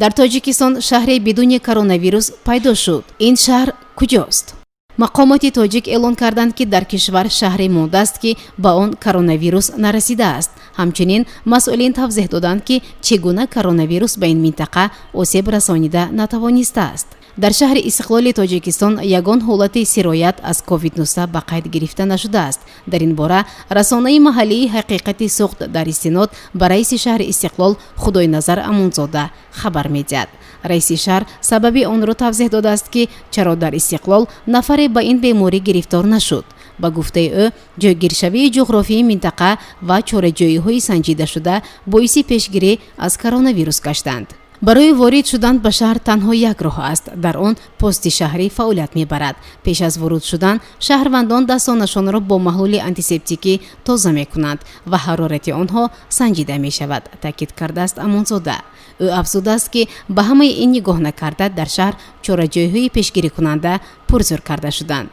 Дар Тоҷикистон шаҳре бидуни коронавирус пайдо шуд. Ин шаҳр куҷост? Мақомоти тоҷик эълон карданд, ки дар кишвар шаҳре мондааст, ки ба он коронавирус нарасидааст. Ҳамчунин масъулин тавзеҳ доданд, ки чӣ гуна коронавирус ба ин минтақа осеб расонида натавонистааст. Дар шаҳри Истиқлоли Тоҷикистон ягон ҳолати сироят аз COVID-19 ба қайд гирифта нашудааст. Дар ин бора расонаи маҳаллии «Ҳақиқати Суғд» дар истинод ба раиси шаҳри Истиқлол Худойназар Амонзода хабар медиҳад. Раиси шаҳр сабаби онро тавзеҳ додааст, ки чаро дар Истиқлол нафаре ба ин беморӣ гирифтор нашуд. Ба гуфтаи ӯ, ҷойгиршавии ҷуғрофии минтақа ва чораҷӯиҳои санҷидашуда боиси пешгирӣ аз коронавирус гаштанд. Барои ворид шудан ба шаҳр танҳо як роҳ аст. Дар он пости шаҳрӣ фаъолият мебарад. Пеш аз воруд шудан шаҳрвандон дастонашонро бо маҳлули антисептикӣ тоза мекунанд ва ҳарорати онҳо санҷида мешавад, таъкид кардааст Амонзода. Ӯ афзудааст, ки ба ҳамаи ин нигоҳ накарда, дар шаҳр чораҷӯиҳои пешгирикунанда пурзӯр карда шуданд.